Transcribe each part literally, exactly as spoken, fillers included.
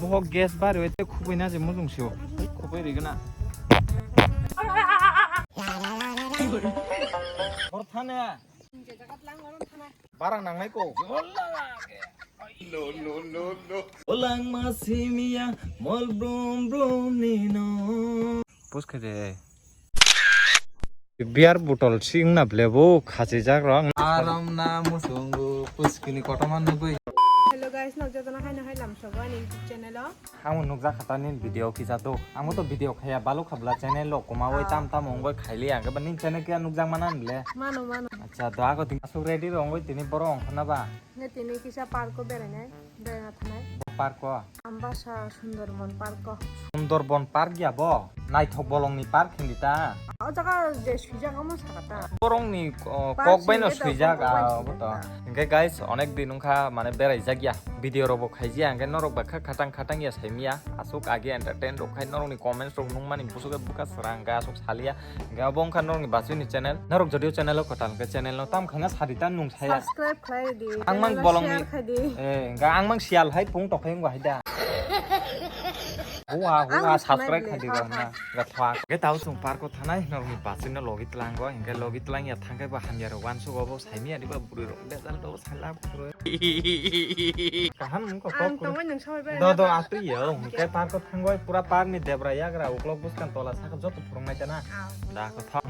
Bohok gas bari oi te khubui na je mujung sio. Khubui rigena. Hor thane. Barang nangnai ko. Olang ma simia mol brum brum ni no. Pus khe de. Beer bottle sing na ble bo khachijak rok. Aram na musungo puskini kotorma nugui. Hello guys, nok jotono haino hai lam sogo ani YouTube channel o. Ang nukjak kha ta nini video kisa do. Ang to video khaya balu khabla channel lo koma oi tam tam ongoi khaili ang ba nini channel kya nukjak mana ble. Mano, mano. Acha do ago tin asuk ready rongoi tini boro ongkhorna ba. Nge tini kisa park o berainai, beraina thanai. Park o. Ambasa Sundarban Park o. Sundarban Park ya bo? Naithok bolongni park hindi ta? O jaga je swijak omo saka ta. Borongni, o, park kok bai no swijak, swijak, kok bai ah, swijak obo to ta. Hingke guys, onek din wngkha mane berai jak ya. Video rok bo khaijia, hingke norok ba kha khatang khatang ya saimia. Asuk age entertain rok khai norokni comments rok nungmani busuke buka srang hingke asuk salia. Hingke abo wngkha norokni bachwini channel. Norok jodio channel o kwtal hingke channel no tam khaina sadi ta nung saya. Subscribe khlai di. Ang mang channel o bolongni share khai di. Eh, hingke ang mang sial hai pung tokhai wngkha hai da. Hua, hua, ang subscribe khai di ha, rok ha. Na. Hingke thwa. Hingke tao chwng park o thanai norokni bachwino logi tlango. Hingke logi tlang ya thangke ba hamya rok uansuk obo saimia diba bwrwi rok. Bejal do salak bro. Kaham wngkha kok. Ang tongwi nung sabai bai. Do do atwi yo. Hwnkhe park o thangwi pura park ni debra yagra uklok bwskang tola sakha joto phwrwng nai tana. Ah. Da ko thang.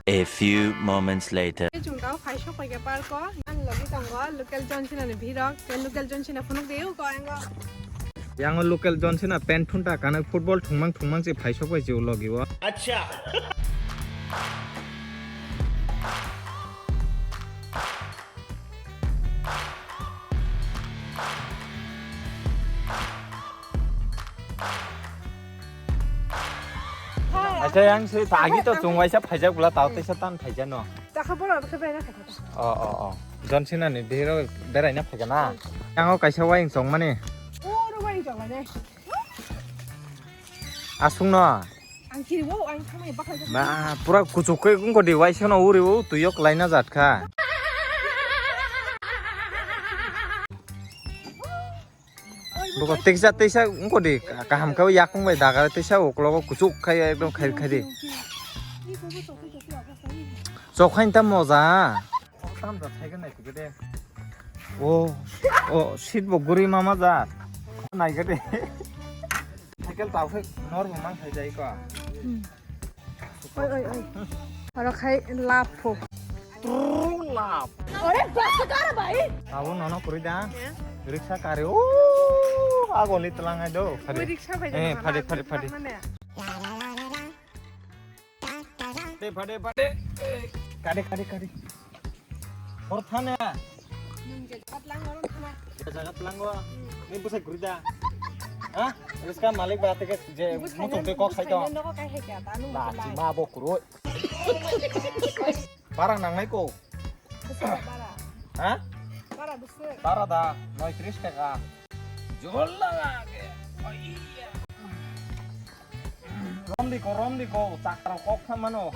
A few moments later. Chwng tao phai sok pai khe park o. Ang logi tongo local John Cena ni bhirok. Tei local John Cena phunuk de o ko ang o. Yang o local John Cena pant thunta kanwi football thwngmang thwngmang se phai sok pai se o logi o. Acha. Acha yang se tagi to chwng waisa phaijak bwla tao teisa tan phaijano. Takha bora khe bera kha. O o o. John Cena ni bihiro beraina phaikha na. Yang o kaisa wayang chongmani. O ro wayang chongmani. Aswkno. Ang kiri wo, ang thangmani bakla jak. Ba, pura kuchuk khe wngkha di, waisa no uri o, twi o kwlai na jat kha. Buko teksa, teksa wngkha di, kaham khe yakung bai dagar teksa uklogo kuchuk khai ekdom khai khai di. Chokhain ta moja. O, o, seat bo guri mama ja. Nai gede. Cycle tau khe nor bo mang khai jai ko. Oi, oi, oi. Oro khai lap pho. Lap. Ore bas kar bhai. Abo nono kuri da. Rickshaw kare. O, agoli tlang ai do. Oi, rickshaw bai. Eh, phade, phade, phade. Phade, phade, phade. Kade, kade, kade. Hor thane. Nung je jagat lang, hor thana. Je jagat lang go. Ni busai guri da. Ha? Riska malik ba teke je mutung te kok sai to. Nung kai hai kya ta, nung ba, chima bo kuro. Bara nang nai ko. Bara. Ha? Bara busai. Bara da, noi tris taka. Jol laga ke. Oh iya. Romdi ko, romdi ko, chakra kok pha mano.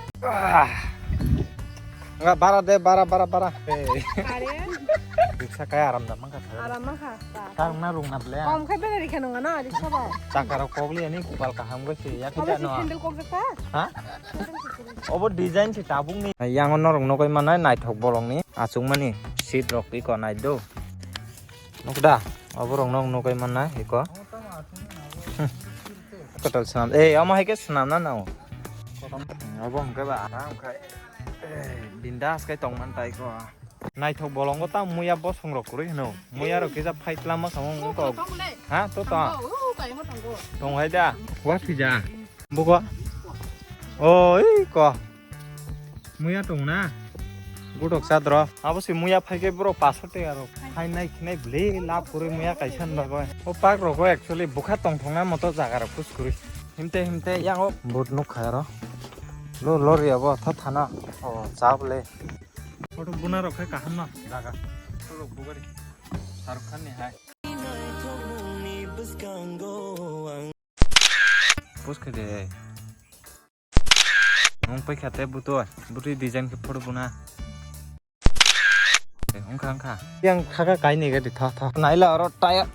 Nga bara de, bara, bara, bara. Are? Riksa kaya aram da mangka thara. Aram mangka. Kang na rung na ble. Kom khai bela rikha nung na riksa ba. Chakra kok li ani kupal kaham go se ya. Abo kita si no. Handle kok jaka? Ha? Obo design si tabung ni. Yang no rung no koi manai naithok bolong ni. Achung mani seat rok iko nai do. Nukda, oborok nok nugwi manna iko. Kotor swnam, eh, omo hai khe swnam na nao. Obo hwnkhe ba, ah, hwnkhe, eh, bindas khe tong man tai ko. Naithok bolongo ta muya bosong rok kwrwi hwno. Muya rok kisa fight lama kamo wng kok. Ha, to to. Tong hai da. Wa thija. Buko. Oi ko. Muya tong na. Gutok sadro. Abo si muya phai khe bro paso te aro. Hai nai khinai bwlwi lab kwrwi muya kaisa ni bagwi. O park rogo actually bwkha tongthokna moto jaga rok kus kwrwi. Himte himte yang o boat nuk kha aro. Lo lori abo tha thana. O cha bwle. Photo buna rok khe kaham no jaga. Photo rok bugari. Shahrukh Khan ni hai. Post khe de. Nwng paikha tei butui, butui design khe photo buna. Eh, wngkha, wngkha. Yang khaka kainwi gadi tha, tha. Naila oro tire.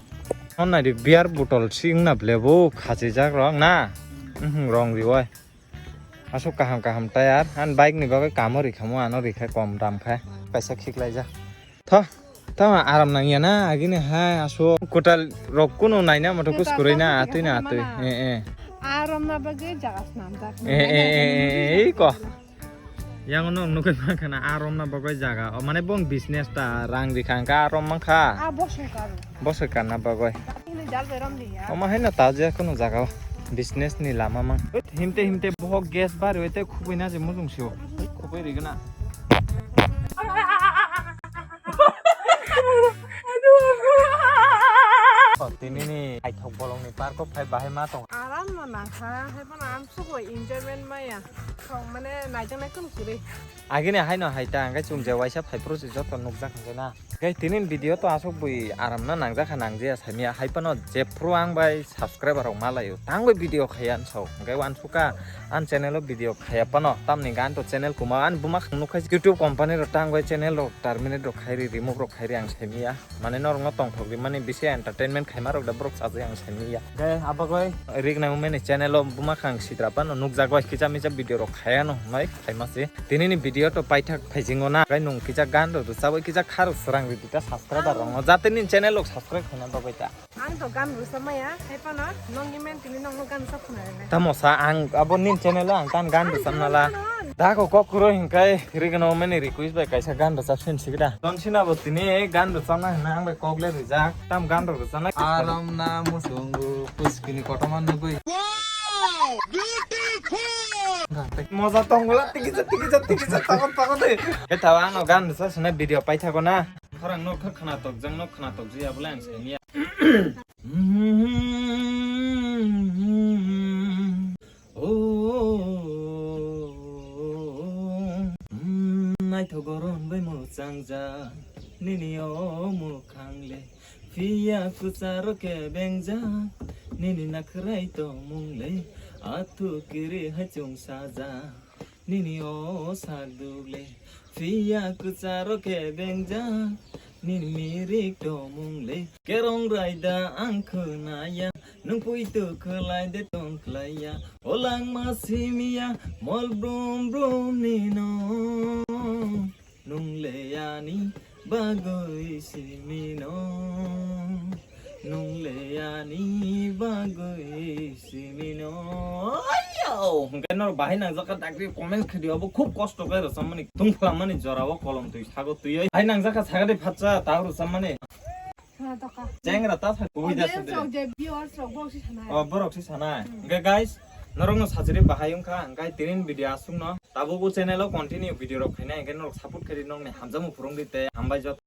On naidi beer bottle si wngna ble bo khachijak rok na. Mhm, rong riwai. Aswk kaham, kaham tire. An bike ni bagwi kamo rikhamo ano rikha kom dam kha. Kaisa khiklaijak. Tho, tho, aram nangya na, agini hai, aso kwtal rok kuno naina moto kus kwrwi na, atwi na, atwi. Eh, eh. Aram na bagwi jaga snam jak. Eh, eh, eh, eh, eh, ko. Yang no nugwi mankha na, aram na bagwi jaga. O, mane bong business ta, rang rikha hwnkha, aram mankha. A, bosong karo. Bosong karna bagwi. Ini jal beram diya. Omo hai no ta je kuno jaga o. Business ni lama mang. Himte, himte bohok gas bar wete khubui na je mujung sio. Khubui rigna. Tini ni aithok bolong ni park o phai bahai ma tong. Aram no nangkha, hai phano amsuk bo enjoyment maya. Thong mane naijak nai kunu kwrwi. Agini hai no hai ta, hingke chwng je waisa phai phuru se joto nukjak hingke na. Hingke tini ni video to aswk bui aram na nangjak kha nangjaya saimya hai phano jephru ang bai subscriber rok ma laio. Tangwi video khaya ansao. Hingke wansukha an channel o video khaya phano tamni gan to channel kuma an buma khang nukha YouTube company rok tangwi channel rok terminate rok khairi remove rok khairi ang saimya. Mane norokno tongthok rimani bisi entertainment khaima rok da borok chajakya ang saimanya. Khe abagoi Rik Naimani channel o buma khang sitra phano nukjak bai kisa misa video rok khayano hwnwi khaima se. Tini ni video to paithak phaijingo na. Khe nwng kisa gan rok rwchabwi kisa kha rok swrang ridi ta subscriber rokno. Jate nini channel rok subscribe khaina bagwi ta. Ang to gan rwchapmaya, hai phano nokni mentally nokno gan rwchap khna rwnai. Tamo sa ang abo nini channel o ang kan gan rwchapna la. Da ko kok kuro hingkai Rik Naimani request bai kaisa gan rwchap sin sikda. Tonsina bo tini gan rwchapna hwnna ang bai kok le rijak. Tam gan rok rwchapnai. Aram na musungu puskini kotorma nugui. Wow! Beautiful! Moja tongla tikisa tikisa tikisa takot takot de. Ke tawa ano gan rwchap sina video paithakgo na. Khorang no kha khna tokjang no khna tokji abole ang saimanya. Oh, mm, naithok goron bai mwchang jak nini o mwkhang le, phiya kwcharo kebengjak nini nakhrai tongmung le, athu kiri hai chwng sajak nini o sak duk le, phiya kwcharo kebengjak nini mirik tongmung le. Kerong raida ang khwnaya, nwng puitu khwlai de tong khlaiya. O langma simiya, mol brum brum ni no. Nwng le ani bagwi simi no. Nwng le ani bagwi simi no. Ayo! Hwnkhe norok bahai nangjak kha dakti comment khe di, obo khub kosto khe rwchapmani. Tungphlamani jorao kolom twi sago twiwi. Bahai nangjak kha sakha de phatsa, ta rwchapmani. Khna tokha. Chengra ta sa kubui da. Audience sade. Rok je viewers rok borok si sanai. Oh, borok si sanai. Hmm. Hwnkhe guys, norokno sajagwi bahai wngkha, hwnkhe tinin video aswkno. Tabuk o channel o continue video rok khainai, hwnkhe norok support khaidi, nokni hamjakmung phwrwngdi tei hambai joto.